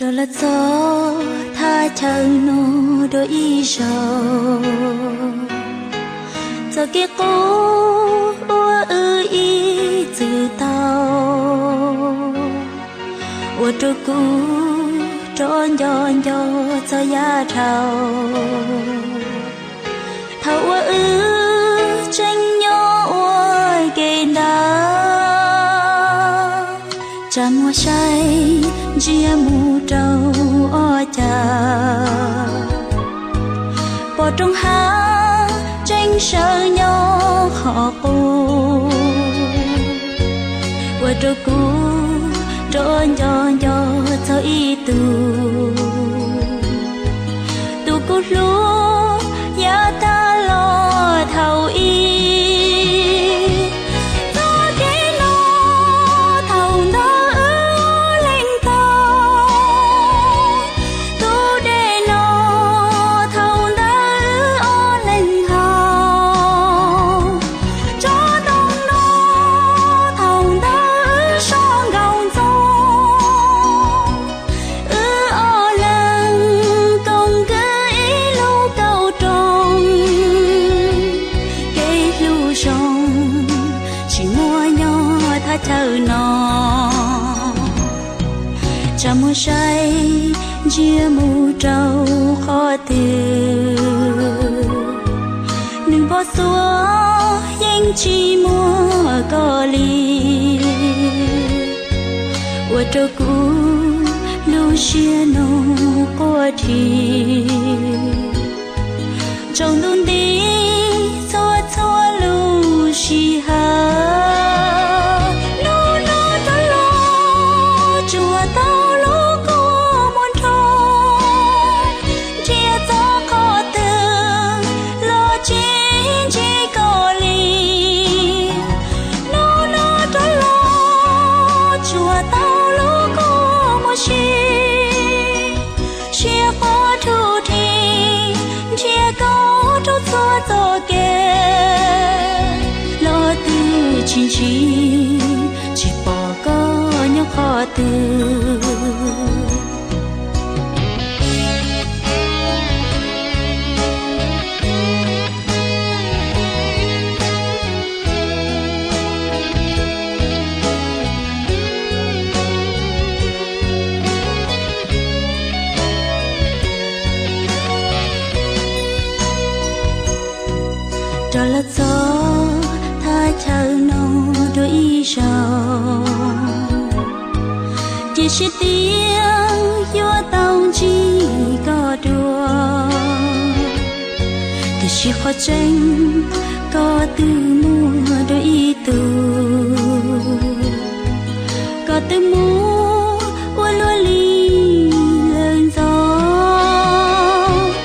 Rov los txog thaj chaw no dua ib zaug, txoj kev qub uas wb ib txwm taug ua rau kuv rov nco nco txog yav dhau. Thaum uas wb tseem nyob ua ke ntawd, tsam muag saib ntsia mus rau ob cag, pom roob hav tseem sawv nyob qhov qub, ua rau kuv rov nco nco txog ib tug, tus kuv hlub yav tag los thaum ub. Txoj kev no thaum ntawd wb leej tau, tus dej no thaum ntawd wb ob leeg haus, tsob ntoo no thaum ntawd wb so nkaus ntxoo, wb ob leeg koom kwv ib lub kauj rooj, kev hlub zoo tsis muaj nyob thaj chaw no. Tsam muag saib ntsia mus rau qhov twg, nws pom xuav yeej tsis muaj koj li, ua rau kuv lub siab nug quaj dhi. Tsaus ntuj nti txhua txhua lub sij hawm, hnub no rov los tsuas tau lub kua muag nrho, ntsia txog qhov twg los tsis ntsib koj li. Hnub no rov los tsuas tau lub kua muag si, siab quaj thuj thi nrhiav koj rau txhua txoj kev, los twb tsis ntsib, tsis pom koj nyob qhov twg. Rov los txog thaj chaw no dua ib zaug, cia siab tias yuav tau ntsib koj dua, tiam sis qhov tseeb koj twb muaj dua ib tug, koj twb mus ua luaj li lawm ntxov.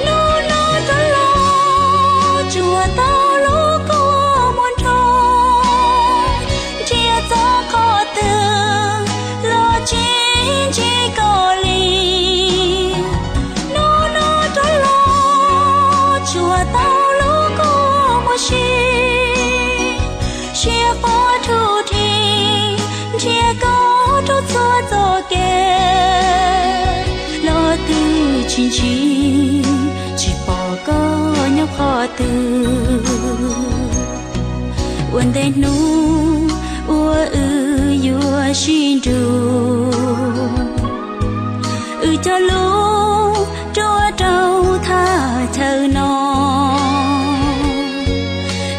Hnub no rov los tsuas tau lub kua muag nrho, ntsia txog qhov twg los tsis ntsib koj li. Hnub no rov los tsuas tau lub kua muag si, siab quaj thuj thi nrhiav koj rau txhua txoj kev, los twb tsis ntsib, tsis pom koj nyob qhov twg. Ua ntej hnub uas wb yuav sib nrug, wb cog lus rua rau thaj chaw no,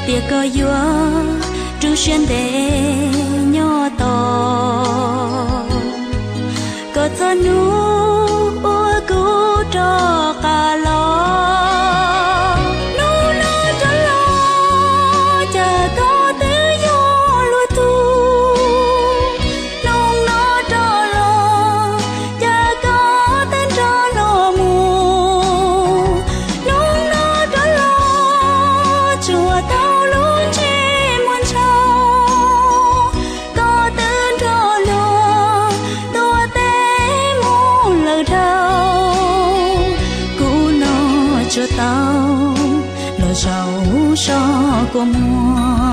tias koj yuav rau siab ntev nyob tos, kom txog hnub uas kuv rov qab los. Hnub no rov los, cas koj twb yuav luag tug. Hnub no rov los, cas koj twb nrog luag mus. Hnub no rov los, tsuas tau lub ntsej muag ntshaus, koj twb nrog luag tuav teb mus lawm dhau. Kuv no tsuas tau los zaum so kua muag.